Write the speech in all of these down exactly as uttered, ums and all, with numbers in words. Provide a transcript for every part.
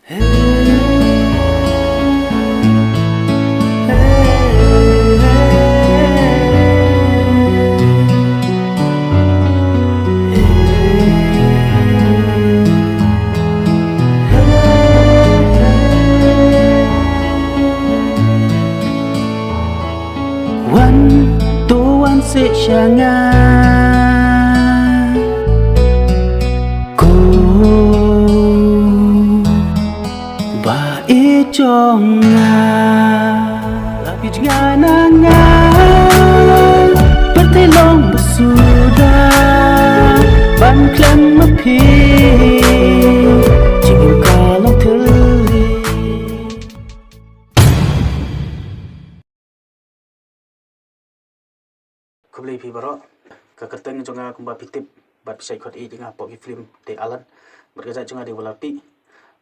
Wan, to wan seh sha nga. Ko ba i jong nga, la pi jngai na nga. Pyrthei long ba suda ban khlem ma phi. Jingim ka long thylli. Khublei phi baroh. Ka kyrteng jong nga kumba phi tip bad phi shait khot ïa nga hapoh ki film te Alan. Bad ka jait jong nga dei Walarpih.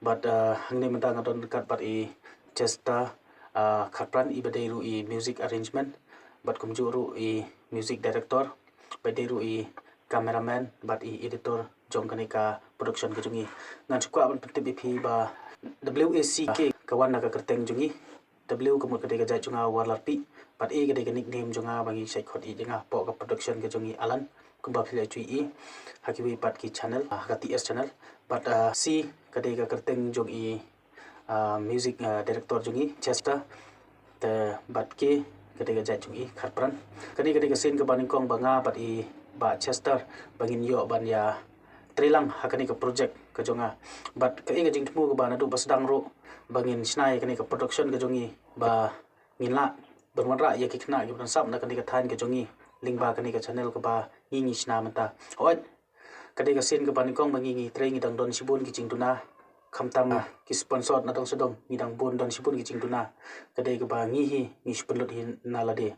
Bad, uh, hangne mynta nga don ryngkat bad i Chester, uh, Kharpran, i ba dei ruh i music arrangement bad kumjuh ruh i music director, bad dei ruh i cameraman bad i editor jong kane ka production ka jong ngi. Ngan shu kwah ban pyntip ïa phi ba W A C K ka wan na ka kyrteng jong ngi. W ka mut ka dei ka jait jong nga Walarpih. Bad A ka dei ka nickname jong nga ba ngi shait khot ïa nga hapoh ka production ka jong ngi Alan. Kumba phi la ju ïohi ha kiwei pat ki channel, ah, ha ka T S channel. Bad, ah, C ka dei ka kyrteng jong i, ah, music, ah, director jong ngi Chester. Te bad K ka dei ka jait jong i Kharpran. Kane ka dei ka sien kaba nyngkong ba nga bad i Bah Chester ba ngin ïoh ban ïa trei lang ha kane ka project ka jong nga. Bad kaei ka jingthmu kaba naduh ba sdang ruh ba ngin shna ïa kane ka production ka jong ngi ba ngin lah ban wanrah ïa ki khynnah kiba don sap na kane ka thaiñ ka jong ngi lyngba kane ka channel kaba ngi ngi shna mynta. Hooid, ka dei ka sien kaba nyngkong ba ngi ngi trei, ngi dang don shibun ki jingduna, khamtam ki sponsor na dong sha dong, ngi dang bun don shibun ki jingduna. Ka dei kaba ngi hi ngi shu pynlut hi na lade.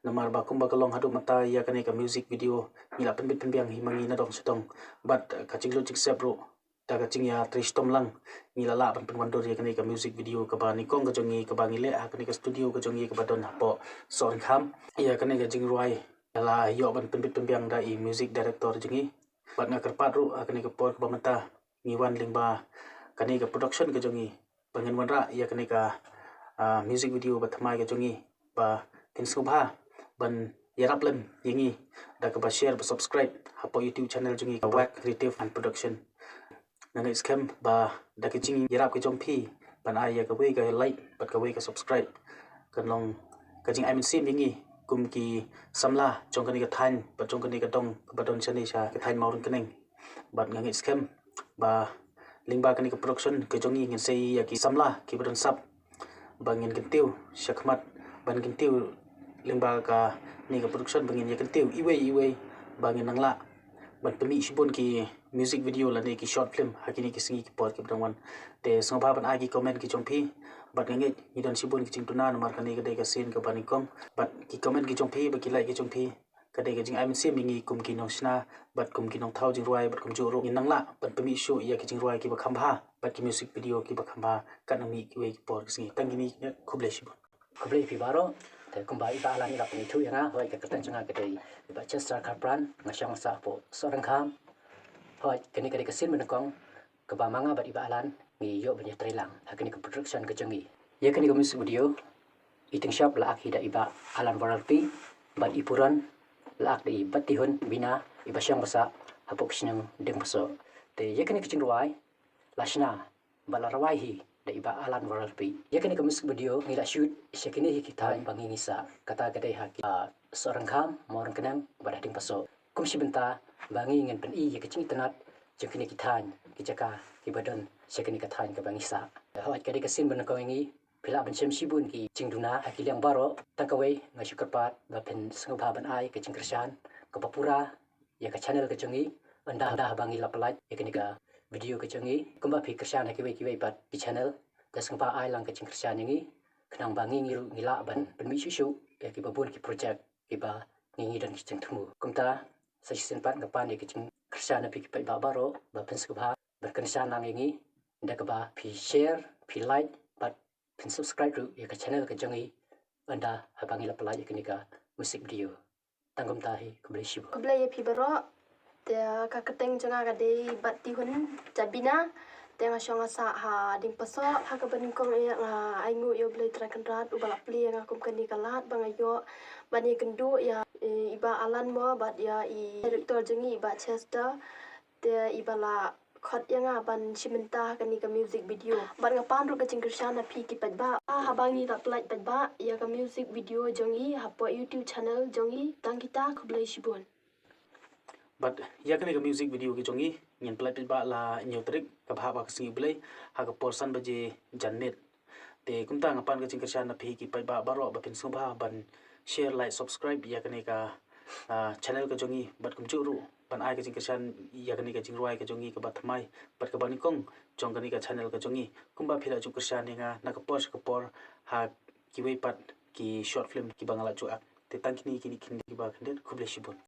Namar ba kumba ka long haduh mynta ïa kane ka music video ngi la pynbit pynbiang hi ma ngi na dong sha dong. Bad ka jinglut jingsep ruh da ka jingïatrei shitom lang ngi la lah ban pynwandur ïa kane ka music video kaba nyngkong ka jong ngi kaba ngi leh ha kane ka studio ka jong ngi kaba don hapoh Sohryngkham. Ïa kane ka jingrwai la ïoh ban pynbit pynbiang da i music director jong ngi. Bad nga kyrpad ruh ha kane ka por kaba mynta ngi wan lyngba kane ka production ka jong ngi ba ngin wanrah ïa kane ka, ah, music video ba thymmai ka jong ngi, ba phin sngewbha ban ïarap lem ïa ngi da kaba share, ba subscribe hapoh YouTube channel jong ngi ka Wak Creative and Production. Nga ngeit skhem ba da ka jingïarap ka jong phi ban ai ïa kawei ka like bad kawei ka subscribe kan long ka jingai mynsiem ïa ngi kum ki samla jong kane ka thaiñ bad jong kane ka dong kaba don shane sha ka thaiñ Mawryngkneng. Bad nga ngeit skhem ba lyngba kane ka production ka jong ngi ngin sei ïa ki samla kiba don sap ba ngin kyntiew shakhmat, ba ngin kyntiew lyngba kane ka production ba ngin ïa kyntiew iwei iwei ba ngin nang lah ban pynmih shibun ki music video lane ki short film ha kine ki sngi ki por kiba dang wan. Te sngewbha ban ai ki comment ki jong phi. Bad nga ngeit ngi don shibun ki jingduna namar kane ka dei ka sien kaba nyngkong. Bad ki comment ki jong phi bad ki like ki jong phi ka dei ka jingai mynsiem ïa ngi kum ki nongshna bad kum ki nongthaw jingrwai bad kumjuh ruh ngin nang lah ban pynmih shuh ïa ki jingrwai kiba kham bha bad ki music video kiba kham bha kat nang mih kiwei ki por ki sngi. Tang kine, khublei shibun. Khublei phi baroh. Te kumba i Bah Alan i la pynithuh ïa nga, hooid ka kyrteng jong nga ka dei i Bah Chester Kharpran, nga shong sah hapoh Sohryngkham. Hooid kane ka dei ka sien ba nyngkong kaba ma nga bad i Bah Alan ngi ïoh ban ïatrei lang ha kane ka production ka jong ngi. Ïa kane ka music video i tyngshop la ak hi da i Bah Alan Walarpih bad i puran la ak da i Battihun Bina iba shong ba sah hapoh ka shnong Diengbasoh. Te ïa kane ka jingrwai la shna bad la rwai hi da i Bah Alan Walarpih. Ïa kane ka music video ngi la shoot sha kine hi ki thaiñ ba ngi ngi sah, kata ka dei ha ki, ah, Sohryngkham, Mawryngkneng bad ha Diengbasoh. Kum shi bynta ba ngi ngin pyni ïa ka jingitynnad jong kine ki thaiñ, ki jaka kiba don sha kine ka thaiñ kaba ngi sah. Hooid ka dei ka sien ba nyngkong ïa ngi, phi lah ban shem shibun ki jingduna ha ki liang baroh. Tang kawei nga shu kyrpad ba phin sngewbha ban ai ka jingkyrshan kaba pura ïa ka channel ka jong ngi ynda, ynda haba ngi la pyllait ïa kane ka video ka jong ngi. Kumba phi kyrshan ha kiwei kiwei pat ki channel, te sngewbha ai lang ka jingkyrshan ïa ngi khnang ba ngi ngi ruh ngi lah ban pynmih shuh shuh ïa kiba bun ki project kiba ngi ngi don ki jingthmu. Kumta sa shisien pat nga pan ïa ka jingkyrshan na phi ki paidbah baroh ba phin sngewbha ban kyrshan lang ïa ngi da kaba phi share, phi like bad phin subscribe ruh ïa ka channel ka jong ngi ynda haba ngi la pyllait ïa kane ka music video. Tang kumta hi, khublei shibun. Khublei ïa phi baroh. Te ka kyrteng jong nga ka dei Battihun Jabina. Te nga shong nga sah ha ding pasoh, ha kaba nyngkong eh nga ai nguh ïa U Blei Trai Kynrad uba la plie ïa nga kum kane ka lad ba nga ïoh ban ïakynduh ïa, eh, i Bah Alan Moore bad ïa i director jong ngi i Bah Chester. Te iba la khot ïa nga ban shim bynta ha kane ka music video. Bad nga pan ruh ka jingkyrshan na phi ki paidbah. Ah, haba ngi la pynlait paidbah ïa ka music video jong ngi hapoh YouTube channel jong ngi, tang kita, khublei shibun. Bad ïa kane ka music video ka jong ngi ngin pynlait paidbah la hynñiew tarik, kaba hap ha ka sngi U Blei, ha ka por san baje janmiet. Te kumta nga pan ka jingkyrshan na phi ki paidbah baroh ba phin sngewbha ban share, like, subscribe ïa kane ka, ah, channel ka jong ngi, bad kumjuh ruh ban ai ka jingkyrshan ïa kane ka jingrwai ka jong ngi kaba thymmai bad kaba nyngkong jong kane ka channel ka jong ngi. Kumba phi la ju kyrshan ïa nga na ka por sha ka por ha kiwei pat ki short film kiba nga la ju act. Te tang kine kine kine kiba khyndiat, khublei shibun.